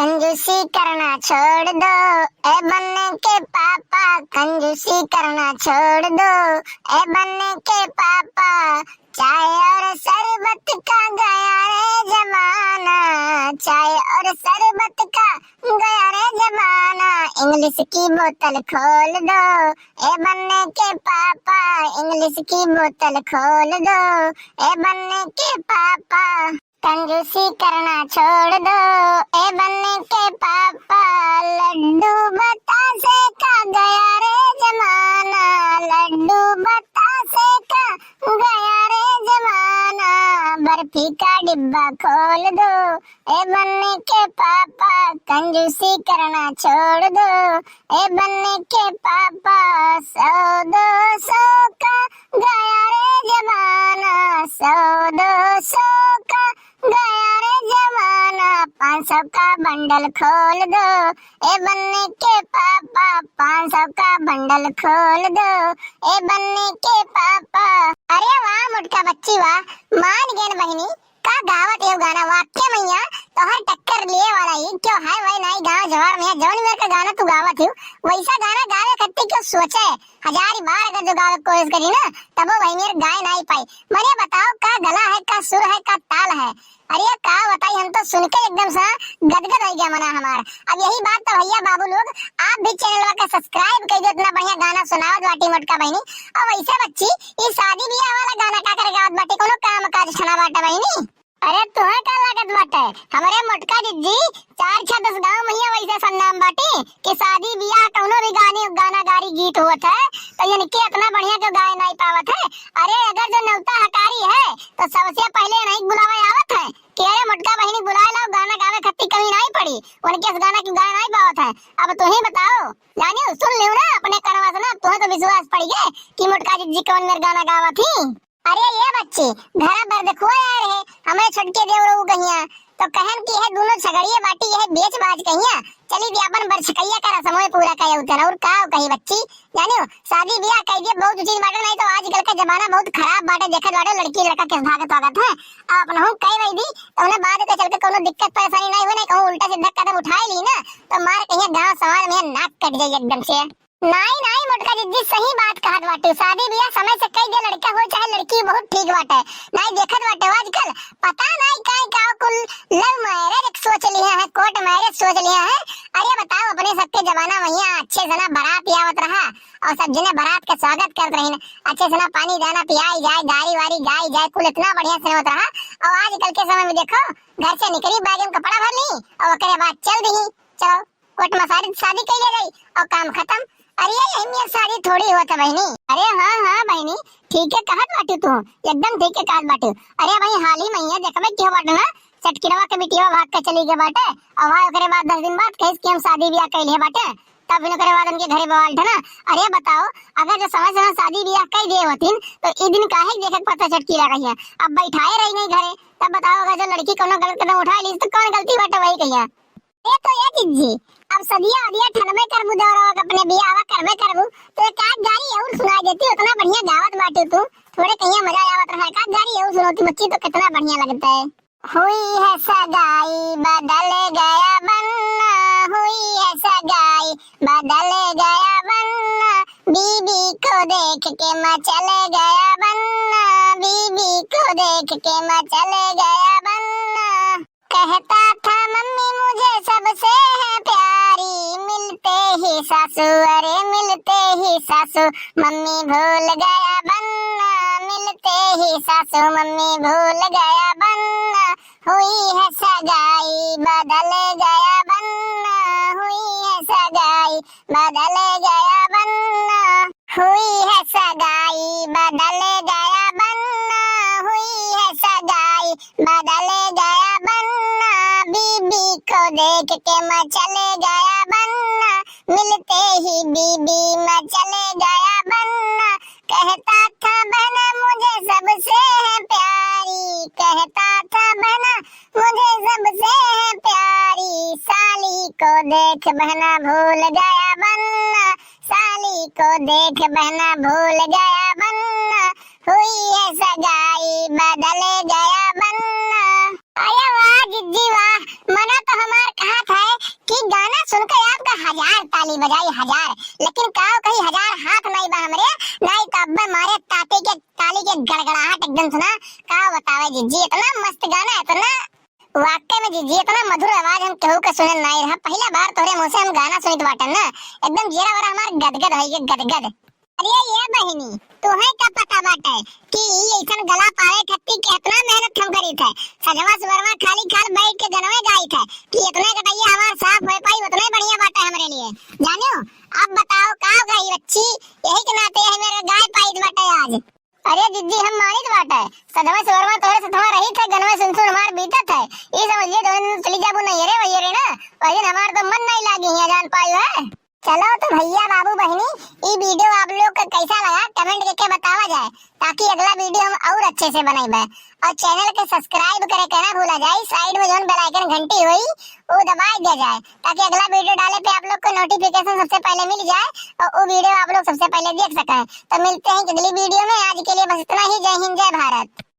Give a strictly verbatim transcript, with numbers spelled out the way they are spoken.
कंजूसी करना छोड़ दो, ए बन्ने के पापा, कंजूसी करना छोड़ दो, ए बन्ने के पापा। चाय और शरबत का गया रे जमाना, चाय और शरबत का गया रे जमाना। English की बोतल खोल दो, ए बन्ने के पापा, English की बोतल खोल दो, ए बन्ने के पापा। कंजूसी करना छोड़ दो, ए बन्ने के पापा। लड्डू बतासे का गया रे जमाना, लड्डू बतासे का गया रे जमाना। बर्फी का डिब्बा खोल दो, ए बन्ने के पापा। कंजूसी करना छोड़ दो, ए बन्ने के पापा। सौ दो सौ का गया रे जमाना, सौ दो सौ का गया रे जमाना। पाँच सौ का बंडल खोल दो, ए बन्ने के पापा। पाँच सौ का बंडल खोल दो, ए बन्ने के पापा। अरे वाह मोटका बच्ची वाह, मान गएन बहिनी, का गावत है गाना, वाक्य मैया तोहर टक्कर लिए वाला ही क्यों है। वही नाई गाँव जवार में जौन मेर का गाना तू गावत हो, वैसा गाना गावे खत्ती क्यों सोचे है। हजार ही बार अगर जो गावे की कोशिश करी ना, तबो वही मेर गाए नाई पाई। मने बताओ, का गला है, का सुर है, का ताल है। अरे का बताई, हम तो सुन के एकदम सा गदगद हो गया मना हमार। अब यही बात तो भैया बाबू लोग, आप भी channel का subscribe कर दो, इतना बढ़िया गाना सुनावत बाटी मोटका बहिनी। और वैसे बच्ची, ई शादी ब्याह वाला गाना का करे गावत बाटी, कोनो काम काज ठना बाटे बहिनी? अरे तुहे का लागत बाटे, हमरे मोटका जिज्जी चार छह दस गाँव में ही वैसे सन्नाम बाटी कि शादी ब्याह कौनो भी गाने, गाना गारी गीत होत है तो इनके इतना बढ़िया क्यों गाए नाई पावत है। अरे अगर जो नेवता हकारी है तो सबसे पहले नहीं बुलावे आवत है कि अरे मोटका बहिनी बुलाए लाओ, गाना गावे खत्ती कमी नाई पड़ी, उनके इस गाना की गाए नाई पावत है। अब तुही बताओ, जानियो सुन लियो ना अपने कनवा से ना, तुहे तो विश्वास पड़ गए कि मोटका जिज्जी कौन मेर गाना गावत ही। अरे ये बच्ची, घरा बरदखुआ आए रहे, हमरे छोटके देवरू कहिया, तो कहन कि यह दोनों झगड़िए बाटी, यह बेच बाज कहिया, चली भी अपन बरछकैया का रसमों पूरा करे उतर। और का कही बच्ची, जानियो, शादी ब्याह कह दिए बहुत उचित बाटे, नहीं तो आजकल का जमाना बहुत खराब बाटे, देखत बाटे लड़की लड़का किस भागत भागत है। अब अपनहू कह वही दी, तो उन्हें बाद के चल के कोनो दिक्कत परेशानी नहीं हो, नहीं कहूँ उल्टा सीधा कदम उठाए ली ना, तो मार कहिया गाँव समाज में नाक कट जाए एकदम से। नाई, नाई, मोटका जिज्जी सही बात कहत बाटे। शादी ब्याह समय से कई दे लड़का हो चाहे लड़की, बहुत ठीक बाटे। नाई देखत बाटे आजकल, पता नाई काहे का कुल love marriage सोच लिया है, court marriage सोच लिया है। अरे बताओ, अपने सबके जमाना में यहाँ अच्छे से ना बारात आवत रहा और सब जने बारात का स्वागत करत रही, अच्छे से ना पानी दाना पियाई जाए, गारी वारी गाई जाए, कुल इतना बढ़िया से होत रहा। और आजकल के समय में देखो, घर से निकली, bag में कपड़ा भर ली और ओकरे बाद चल दी, चलो कोर्ट में शादी, शादी कइले रही और काम खत्म। अरे यही में शादी थोड़ी होत है बहिनी। अरे हाँ, हाँ बहिनी, ठीक है कहत बाटू तू, एकदम ठीक है कहत बाटू। अरे भाई हाल ही में ये देखबे की बाटे ना, चटकिनवा के बिटिया भाग के चली गई बाटे, और वहाँ ओकरे बाद दस दिन बाद कहिस कि हम शादी ब्याह कइले बाटे, तब फिर ओकरे बाद उनके घरे बवाल उठा ना। अरे बताओ, अगर जो समय समय शादी ब्याह कइ दिए होतीन तो ई दिन काहे के देखे के पड़ता चटकी लगा है। अब बैठाए रही नहीं घरे, तब बताओ अगर जो लड़की कोनो गलत कदम उठा ली तो कौन गलती बाटे वही कहिया। ए तो ए जिज्जी, अब सदिया अदिया ठनबे करबू, दौरा के अपने बियाहवा करबे करबू, तो एक आध गारी और सुनाई देती, उतना बढ़िया गावत बाटे तू, थोड़े कहिया मजा आवत रहा, एक आध गारी और सुनोती बच्ची तो कितना बढ़िया लगता है। हुई है सगाई बदल गया बन्ना, हुई है सगाई बदल गया बन्ना, बीबी को देख के मचल गया बन्ना, बीबी को देख के मचल गया बन्ना। कहता था मम्मी मुझे सबसे है प्यारी, मिलते ही सासू, अरे मिलते ही सासू, मम्मी भूल गया बन्ना, मिलते ही सासू, मम्मी भूल गया बन्ना। हुई है सगाई बदल गया बन्ना, हुई है सगाई बदल गया बन्ना। हुई है सगाई बदल गया बन्ना, हुई है सगाई बदल गया बन्ना, बीबी को देख के मचल गया बन्ना, मिलते ही बीबी मचल गया बन्ना। कहता था बहना मुझे सबसे है प्यारी, कहता था बहना मुझे सबसे है प्यारी, साली को देख बहना भूल गया बन्ना, साली को देख बहना भूल गया बन्ना, हुई है सगाई बदल गया बन्ना। अरे वाह जिज्जी वाह, मना तो हमार कहा था हजार ताली बजाई, हजार, लेकिन का कही, हजार हाथ नाई बा हमरे, नाई तो अब्बे मारे ताती के ताली के गड़गड़ाहट एकदम सुना। का बतावे जिज्जी, इतना मस्त गाना, इतना वाकई में जिज्जी, इतना मधुर आवाज हम केहू के सुनल नाई रहा। पहिला बार तोहरे मुँह से हम गाना सुनित बाटन ना, एकदम जियरा वरा हमार गदगद होई गे, गदगद। अरे ये बहिनी, तोहे का पता बाटे कि ई ऐसन गला पावे खातिर कितना मेहनत हम करीत है। सजवा सुवरवा खाली खाल बैठ के गनवे गाइत है कि इतने गटैया हमार साफ होए पाई, उतने बढ़िया बाटे हमरे लिए। जानियो, अब बताओ का गई बच्ची, यही के नाते हमें गाय पाइत बाटे आज। अरे जिज्जी, हम मानित बाटे, सजवा सुवरवा तोहरे सथवा रहित है, गनवे सुन सुन हमार बीतत है। ई समझ लिए, जौन दिन चली जाबू नहीं रे, वही रे ना, वही दिन हमार तो मन नहीं लागी है, जान पाई है। चलो तो भैया, बाबू, बहिनी, ई video आप लोग का कैसा लगा, comment करके बतावा जाए, ताकि अगला video हम और अच्छे से बनाइबे। और channel के subscribe करे के ना भूला जाए, side में जौन bell icon घंटी होई, वो दबाई दिया जाए, ताकि अगला video डाले पे आप लोग को notification सबसे पहले मिल जाए और वो video आप लोग सबसे पहले देख सकें। तो मिलते हैं अगली video में, आज के लिए बस इतना ही। जय हिंद, जय भारत।